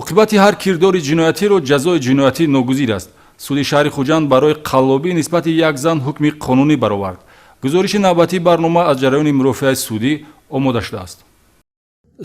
Оқибати ҳар кирдори ҷиноятиро ҷазои ҷиноятӣ ногузир аст. Суди шаҳри Хуҷанд барои қаллобӣ нисбати як зан ҳукми қонунӣ баровард. Гузориши навбатии барнома аз ҷараёни мурофиаи судӣ омода шудааст.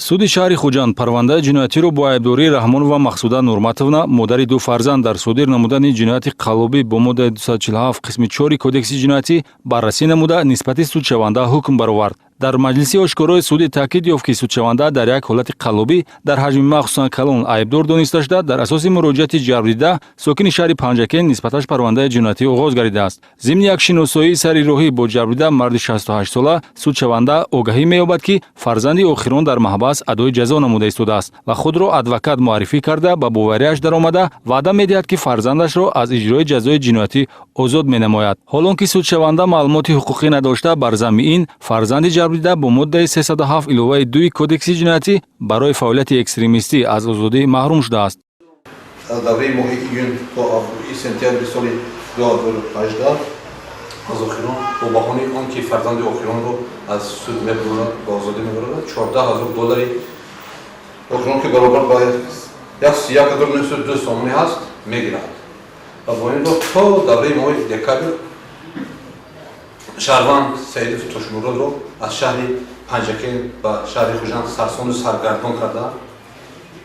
Суди шаҳри Хуҷанд парвандаи ҷиноятиро бо айбдории Раҳмонова Мақсуда Нурматовна, модари ду фарзанд, дар содир намудани ҷинояти қаллобӣ бо моддаи 247 қисми 4 Кодекси ҷиноятӣ баррасӣ намуда, нисбати судшаванда ҳукм баровард. Дар маҷлиси ошкорои судӣ таъкид ёфт, ки судшаванда дар як ҳолати қаллобӣ дар ҳаҷми махсусан калон айбдор дониста шуда, дар асоси муроҷиати ҷалбдида, сокини шаҳри Панҷакент, нисбаташ парвандаи ҷиноятӣ оғоз гардидааст. Зимни як шиносоии сари роҳӣ бо ҷалбдида, марди 68-сола, судшаванда огаҳӣ меёбад, ки фарзанди охирон дар маҳбас адои ҷазо намуда истодааст ва худро адвокат муаррифӣ карда, ба бовариаш даромада, ваъда медиҳад, ки фарзандашро аз иҷрои ҷазои ҷиноятӣ озод менамояд. Ҳолон ки судшаванда маълумоти ҳуқуқӣ надошта, бар замми ин фарзанди ҷалбдида бо моддаи 307 иловаи 2 Кодекси ҷиноятӣ барои фаъолияти экстремистӣ аз озодӣ маҳрум шудааст. Аз давраи моҳи июн то сентябри соли 2018 аз охирон бо баҳонаи он ки фарзанди охиронро аз суд мебурад, ба озодӣ мебарад, 14 000 доллари охирон, ки баробар ба 1902 сомонӣ ҳаст, мегирад ва бо ин роҳ то давраи моҳи декабр шаҳрванд Саидов Тошмуродро аз шаҳри Панҷакент ба шаҳри Хуҷанд сарсону саргардон карда,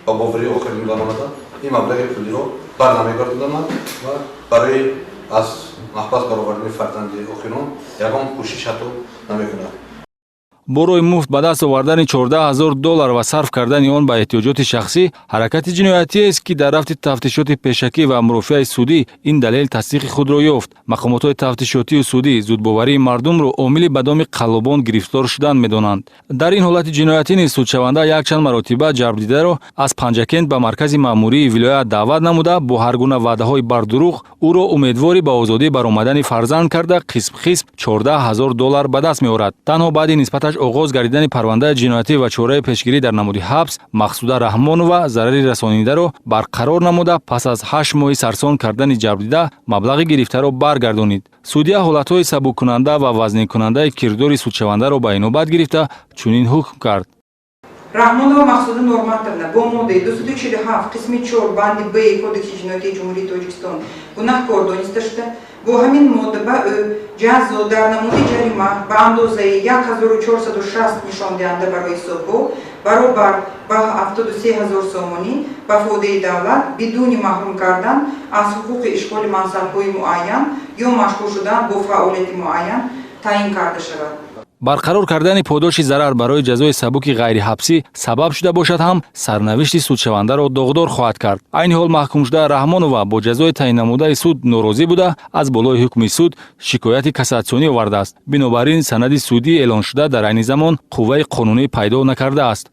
ба боварии охирин баромада, ин маблағи пулиро барнамегардонад ва барои аз маҳбас баровардани фарзанди охирон ягон кӯшиш ҳатто намекунад. Бо роҳи муфт ба даст овардани 14 000 доллар ва сарф кардани он ба эҳтиёҷоти шахсӣ ҳаракати ҷиноятиест, ки дар рафти тафтишоти пешакӣ ва мурофиаи судӣ ин далел тасдиқи худро ёфт. Мақомотҳои тафтишотию судӣ зудбоварии мардумро омили ба доми қаллобон гирифтор шудан медонанд. Дар ин ҳолати ҷиноятӣ низ судшаванда якчанд маротиба ҷалбдидаро аз Панҷакент ба маркази маъмурии вилоят даъват намуда, бо ҳар гуна ваъдаҳои бардурӯғ ӯро умедвори ба озодӣ баромадани фарзанд карда, қисм қисм 14 000 доллар ба даст меорад. Танҳо баъди нисбаташ оғоз гардидани парвандаи ҷиноятӣ ва чораи пешгирӣ дар намуди ҳабс, Мақсуда Раҳмонова зарари расонидаро барқарор намуда, пас аз 8 моҳи сарсон кардани ҷалбдида маблағи гирифтаро баргардонид. Судья ҳолатҳои сабуккунанда ва вазнинкунандаи кирдори судшавандаро ба инобат гирифта, чунин ҳукм кард. Раҳмонова Мақсуда Норматовна бо моддаи 247 қисми 4 банди Б Кодекси ҷиноятии Ҷумҳурии Тоҷикистон гунаҳкор дониста шуда, бо ҳамин модда ба ӯ ҷазо дар намуди ҷарима ба андозаи 1460 нишондиҳанда барои ҳисобҳо, баробар ба 73 ҳазор сомонӣ, ба фоидаи давлат, бидуни маҳрум кардан аз ҳуқуқи ишғоли мансабҳои муайян ё машғул шудан бо фаъолияти муайян таъин карда шавад. Барқарор кардани подоши зарар барои ҷазои сабуки ғайриҳабсӣ сабаб шуда бошад ҳам, сарнавишти судшавандаро доғдор хоҳад кард. Айни ҳол маҳкумшуда Раҳмонова бо ҷазои таъиннамудаи суд норозӣ буда, аз болои ҳукми суд шикояти кассатсионӣ овардааст. Бинобар ин, санади судӣ эълоншуда дар айни замон қувваи қонунӣ пайдо накардааст.